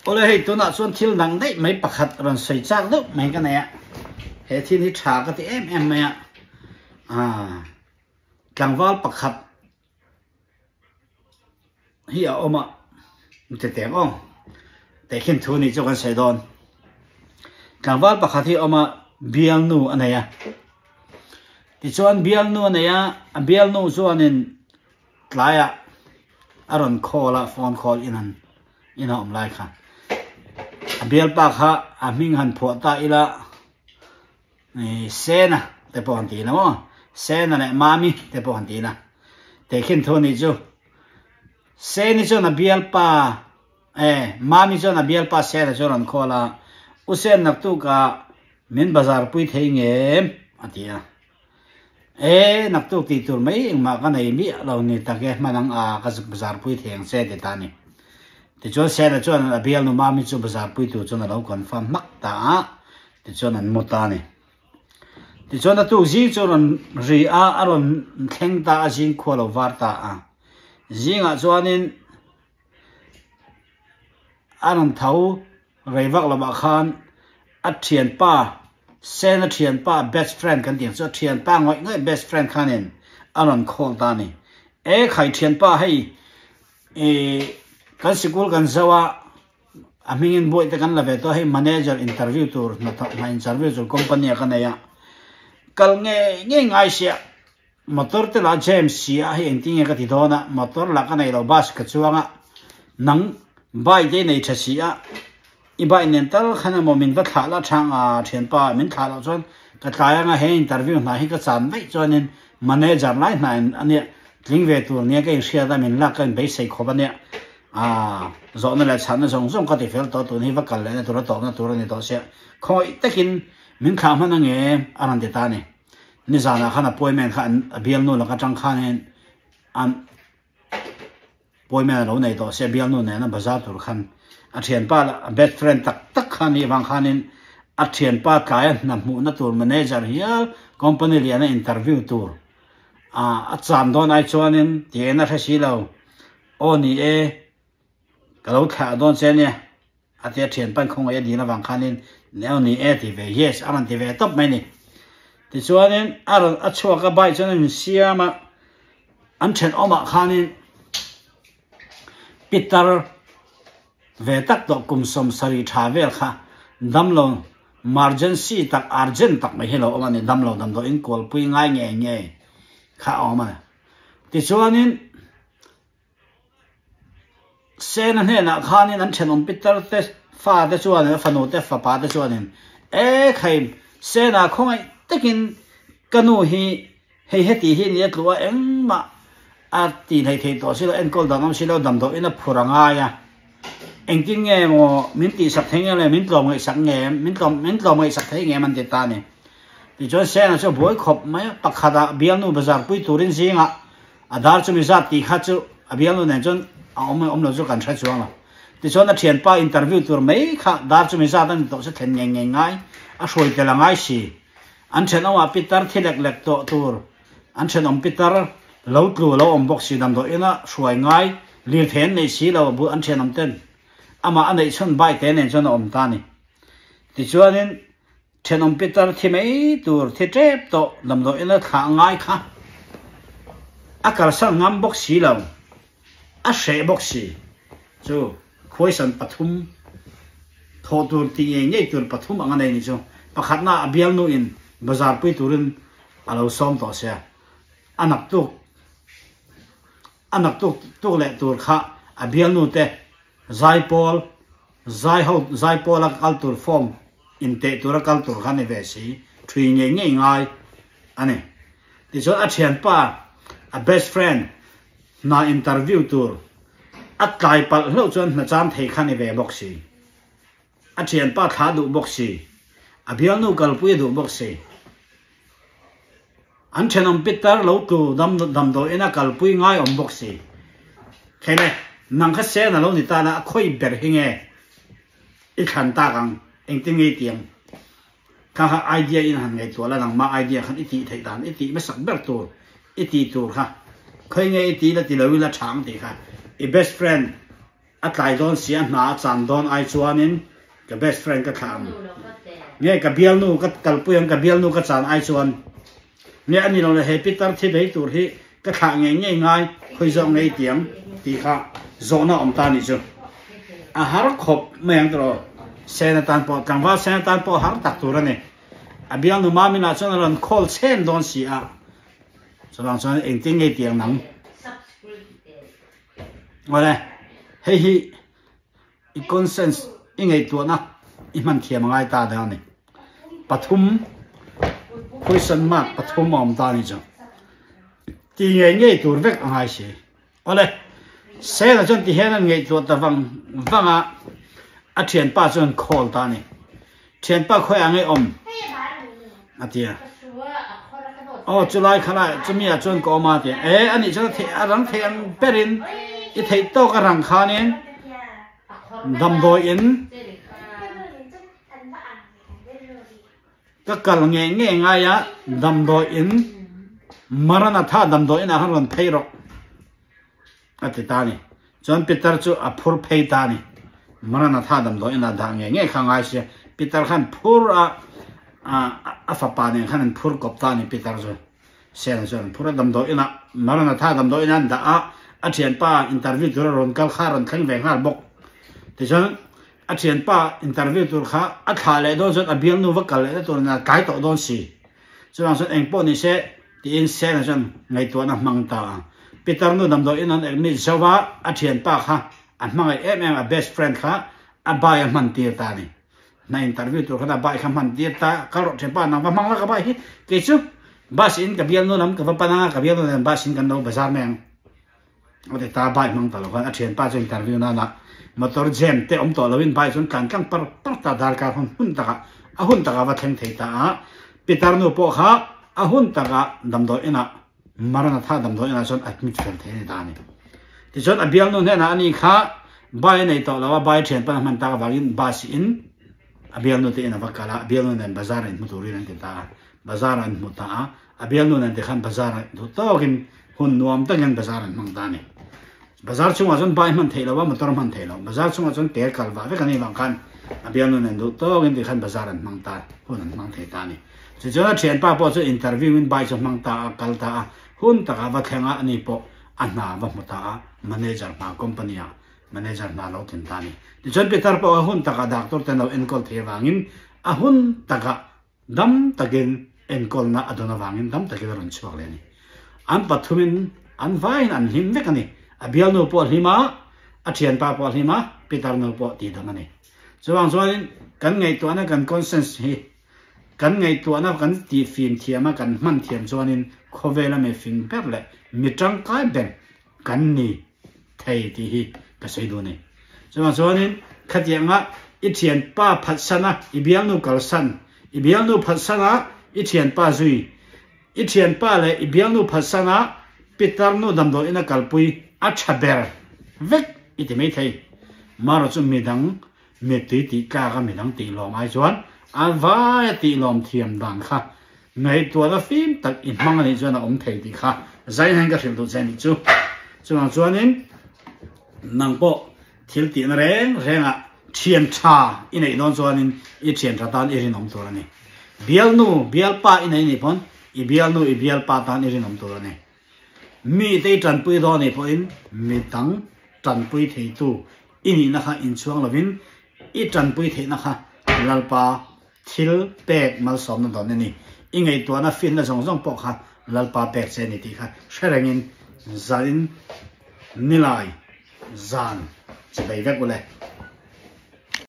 Awle hei tunah chuan thil dang daih mai pakhat rawn sawi chak deuh mai ka nei a, he thil hi tha ka ti em em mai a, aaa tlangval pakhat hi a awm a, ti teng aw, tehkhin thu nih chu kan sawi dawn. Tlangval pakhat hi a awm a, bialnu a nei a, tichuan bialnu a nei a, a bialnu chuanin Tlaiah a rawn call a, phone call in an in a awm lai kha. A bialpa kha a hming han phuah ta ila Sena te pawh han ti ila maw? Sena leh Mami te pawh han ti ila. Tehkhin thu anih chu. Seni chuan a bialpa e Mami chuan a bialpa Sena chu a rawn call a, U Sen naktukah min bazar pui thei ngem? a ti a. E, naktuk tih tur mai engmah ka nei miah lo ni tak e, hman ang a, ka zuk bazar pui thei ang che ti ta ni. Tichuan Sena chuan a bialnu Mami chu bazar pui tur chuan a lo confirm hmak ta a, tichuan an mu ta ni. Tichuan a tuk zing chu a rawn ri a, a rawn thleng ta a, zing khua lo var ta a. Zingah chuanin a rawn tho Rei vak lamah khan a thianpa, Sena thianpa best friend kan tih ang chu a thianpa ngawih ngawih best friend khanin a rawn call ta a ni. E khai thianpa hei i kan sikul kan zo a, a hmingin buaih te kan la ve tawh a, hei manager interview tur hnathawk hna interview tur company ah ka nei a, kal ngei ngei ngai sia Motor te lah jam si a hei engtin nge ka ti dawn a, motor lah ka nei lo bus ka chuang a, nang bike te i nei tha si a, i bike nen tal khan emaw min va thlah la thang a thianpa min thlah loh chuan ka tlai anga he interview hna hi ka chan daih chuanin manager lai hna in ania tling ve tur nia ka inhriat a min lak ka inbeisei khawp ania aa zawhna leh chhanna zawng zawng ka ti fel tawh tun hi va kal lehna tur a tawpna tur a ni tawh sia khawngaih takin min thlah hman ange a rawn ti ta a ni. Nizanah khan appointment kha an a bialnu laka tang khanin an appointment a lo nei tawh sia bialnu nena bazar tur khan a thianpa lah a best friend tak tak kha anih avang khanin a thianpa tlaia hna hmuhna tur manager hial company liana interview tur a chan dawn ai chuanin tiin a hre si lo aw ni e ka lo thlah dawn che ania. A tia thian pan khawngaih a dil avang khanin neo ni e ti ve yes a rawn ti ve tawp mai ni. Tichuanin a rawn a chhuak a bike chuan a in siam a, an thenawmah khanin pitar ve tak tawh kum 70 tha vel kha damlo emergency tak urgent tak mai hi lo awm a ni damlo damdawiin kualpui ngai ngei ngei kha a awm a ni. Tichuanin. Sena hnenah khanin an thenawm pitar te fa te chuanin a fanu te fapa te chuanin E khaim, Sena khawngaih takin ka nu hi hei heti hi ni a tluh a engmah a ti hlei thei tawh si lo, enkawl dan awm si lo, damdawiin a phur a ngai a, engtin nge maw min tihsak thei nge le, min tlawm ngaihsak nge em, min tlawm min tlawm ngaihsak thei nge em an ti ta a ni. Tichuan Sena chu a buai khawp mai a, pakhatah bialnu bazar pui turin zingah A dar chu mi zat tih kha chu a bialnu nen chuan a awm awm lo chu kan hre chuang lo. Tichuan a thianpa interview tur mai kha dar chu mi zat a ni tawh se thlen ngei ngei ngai, a hruai tel a ngai si. An thenawmah pitar thi lek lek tawh tur, an thenawm pitar lo tlu lo awm bawk si damdawi ina hruai ngai, lirthei an neih si lo a bul an thenawm ten amah a neih chhun bike te nen chuan a awm ta a ni. Tichuanin Thenawm pitar thi mai tur thi tep tawh damdawiin a thlah ngai kha a kalsan ngam bawk si lo, a hreh bawk si chu khuaisan pathum thawh tur tih ngei ngei tur pathum ang a nei ni chu pakhatna a bialnu in bazar pui turin a lo sawm tawh sia, a naktuk a naktuk tuk leh tur kha a bialnu te Zaipawl, Zaiho, Zaipawla kal tur form inteh tura kal tur kha ni ve si, thui ngei ngei ngai a ni. Tichuan a thianpa, a best friend, hna interview tur a tlai palh hlauh chuan hna chan thei kha ni ve bawk si. A thianpa thla duh bawk si, a bialnu kalpui a duh bawk si. An thenawm pitar lo tlu dam damdawiin a kalpui ngai awm bawk si. Khele, nang kha sen a lo ni tan a, a khawi ber hi nge i thlan tak ang, engtin nge i ti ang? Kha kha idea in han ngaihtuah la, nangmah idea khan i tih theih dan, i tih hmasak ber tur, i tih tur kha khawi nge i ti la ti lo ila tha ang tih kha i best friend. A tlai dawn si a hna a chan dawn ai chuanin ka best friend ka thlah ang. Nge ka bialnu ka kalpui ang ka bialnu ka chan ai chuan. Nge a ni lo le he pitar thi bei tur hi ka thlah ngei ngei ngai khawi zawk ngei tiang tih kha zawhna awm ta nih chu. A har khawp mai ang tawh Sen atan pawh tlangval sen atan pawh har tak tur a ni. A bialnu Maminah chuan a rawn call chhen dawn si a. Chuvang chuan engtin ngei tiang nang. Awle, hei hi i conscience i ngaihtuahna i hman thiam a ngai ta deuh a ni. Pathum, question mark pathum a awm ta a ni chu. Ti ngei ngei tur vek a ngai si. Awle, Sela chuan ti hian an ngaihtuah ta vang vang a, a thianpa chuan call ta a ni. Thianpa khawiah nge awm? A ti a. Aw chulai khalai chumi ah chuan ka awm a ti a. E anih chuan a theih a rang theih ang berin i theih tawk a rang khanin damdawi in ka kal ngei ngei ngai a damdawi in Maranatha damdawi in ah khan rawn phei rawh. A ti ta a ni. Chuan Peter chu a phur phei ta a ni. Maranatha damdawi inah dah ngei ngei kha ngai sia. Peter khan phur a, a fapa nen khan an phur kawp ta a ni Peter chu. Sena chuan an phur a damdawi inah, Maranatha damdawi inah an dah a, a thianpa interview tura rawn kal kha a rawn thleng ve nghal bawk. Tichuan a thianpa interview tur kha a thlah leh dawn chuan a bialnu va kal lehna tur nen a tlai tawh dawn si. Chuvang chuan engpawh ni se tiin Sena chuan ngaihtuahna hmang ta a. Peter nu damdawi in an admit zo a, a thianpa kha a hmangaih em em a best friend kha a bai a hman tir ta a ni. Hna interview tur khan a bai kha hman tir ta, kal rawh thianpa nang va hmang la ka bai hi kei chu bus in ka bialnu lam ka va pan anga ka bialnu nen bus in kan lo bazar mai ang. A ti ta bike hmang ta lo khan a thianpa chu interview nana motor jam te awm tawh loin bike chuan tlan tlang par par ta darkar hun hun takah a hun takah va thleng thei ta a. Pitar nu pawh kha a hun takah damdawi inah Maranatha damdawi inah chuan admit fel thei a ni ta a ni. Tichuan a bialnu hnenah ani kha bike a nei tawh lo a, bike thianpa a hman tak avangin bus in a bialnu te in a va kal a, a bialnu nen bazar ah inhmu turin an ti ta a, bazar ah an hmu ta a. A bialnu nen tikhan bazar ah duh tawkin hun nuam takin bazar an hmang ta a ni. Bazar chungah chuan bike hman theih lo a, motor hman theih lo. Bazar chungah chuan ke kal vah vek a nih vang khan a bialnu nen duh tawkin tikhan bazar an hmang ta, hun an hmang thei ta a ni. Tichuan a thianpa pawh chu interview in bike chu hmang ta a, kal ta a, hun takah va thleng a, ani pawh a hna va hmu ta a, manager hna company ah manager hna lo tlin ta a ni. Tichuan Peter pawh a hun takah doctor ten lo enkawl thei avangin a hun takah Dam takin enkawlna a dawn avangin dam takin a rawn chhuak leh a ni. An pathumin an vaiin an hlim vek a ni. A bialnu pawh a hlim a, a thianpa pawh a hlim a, Peter nu pawh tih dam a ni. Chuvang chuanin kan ngaihtuahna kan conscience hi kan ngaihtuahna kan tihfim thiam a, kan hman thiam chuanin khawvela mi fing ber leh mi tangkai ber kan ni thei tih hi ka sawi duh a ni. Chuvang chuanin khatianga i thianpa phatsan a, i bialnu kalsan, i bialnu phatsan a, i thianpa zui, i thianpa leh i bialnu phatsan a, pitar nu damdawi ina kalpui a tha ber vek i ti mai thei. Marawh chu midang mittui tih tlak a midang tih lawm ai chuan a vaia tih lawm thiam dan kha Ngaihtuahna fim tak i hmang anih chuan a awm thei tih kha Zainhain ka hrilh duh che anih chu. Chuvang chuanin nang pawh thil tihna reng rengah thian tha i neih dawn chuanin i thian tha tan i rinawm tur a ni. Bialnu, bialpa i nei nih pawn i bialnu, i bialpa tan i rinawm tur a ni. Mite i tanpui dawn nih pawhin mi dang tanpui theitu i nihna kha inchhuang lovin i tanpui theihna kha Lalpa Thil pek malsawmna dawn a ni. I ngaihtuahna finna zawng zawng pawh kha Lalpa pek che a ni tih kha hre rengin zanin nilai zan che bei vek u le.